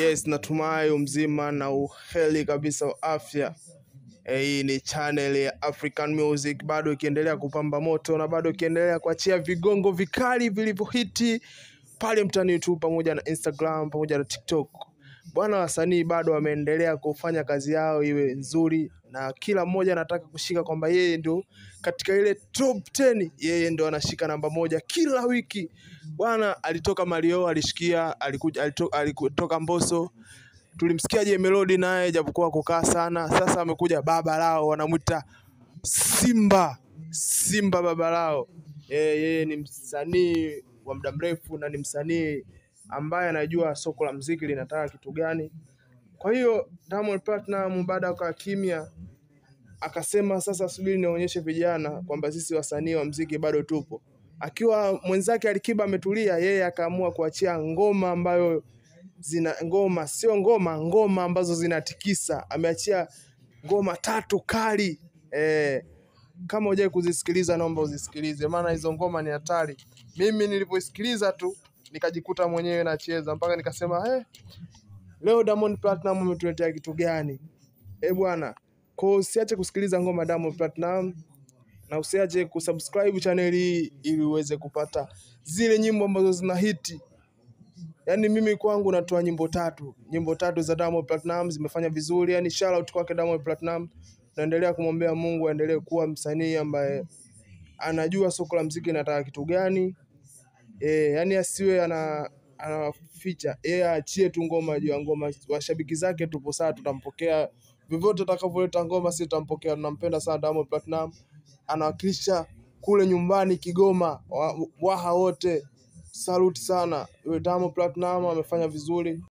Yes, natumai mzima na uheli kabisa wa afya. Hii ni channel ya African Music, bado ikiendelea kupamba moto na bado ikiendelea kuachia vigongo vikali vilivyohiti pale mtaani YouTube pamoja na Instagram pamoja na TikTok. Bwana, wasanii bado wameendelea kufanya kazi yao iwe nzuri na kila mmoja anataka kushika kwamba yeye ndio katika ile top 10, yeye ndio anashika namba moja kila wiki. Bwana, alitoka Mario, alishikia, alikuja alitoka Mbosso. Tulimsikia Jay Melody naye japokuwa kukaa sana. Sasa amekuja baba lao, wanamuita Simba. Simba baba lao. Yeye ni msanii wa muda mrefu na ni msanii ambaye anajua soko la muziki linataka kitu gani. Kwa hiyo Diamond Platnumz baada ya kukaa kimya akasema sasa subiri nionyeshe vijana kwamba sisi wasanii wa muziki bado tupo. Akiwa mwenzake Alikiba ametulia, yeye akaamua kuachia ngoma ambayo zina ngoma, sio ngoma, ngoma ambazo zinatikisa. Ameachia ngoma tatu kali. Kama hujai kuzisikiliza naomba uzisikilize, maana hizo ngoma ni hatari. Mimi nilipoisikiliza tu nikajikuta mwenyewe nacheza mpaka nikasema leo Diamond Platnumz ametuletea kitu gani? Bwana, kwa usiache kusikiliza ngoma Diamond Platnumz na usiache kusubscribe channel hii ili uweze kupata zile nyimbo ambazo zina hiti. Yaani mimi kwangu natoa nyimbo tatu. Nyimbo tatu za Diamond Platnumz zimefanya vizuri. Yaani shout out kwake Diamond Platnumz. Naendelea kumwombea Mungu aendelee kuwa msanii ambaye anajua soko la muziki linataka kitu gani. Yaani asiwe anaficha. Yeye aachie tu ngoma juu ya ngoma. Washabiki zake tupo sawa, tutampokea vyovyote atakavyoleta ngoma, sisi tutampokea. Tunampenda sana Diamond Platnumz. Anawakilisha kule nyumbani Kigoma, Waha wote. Salute sana. Diamond Platnumz amefanya vizuri.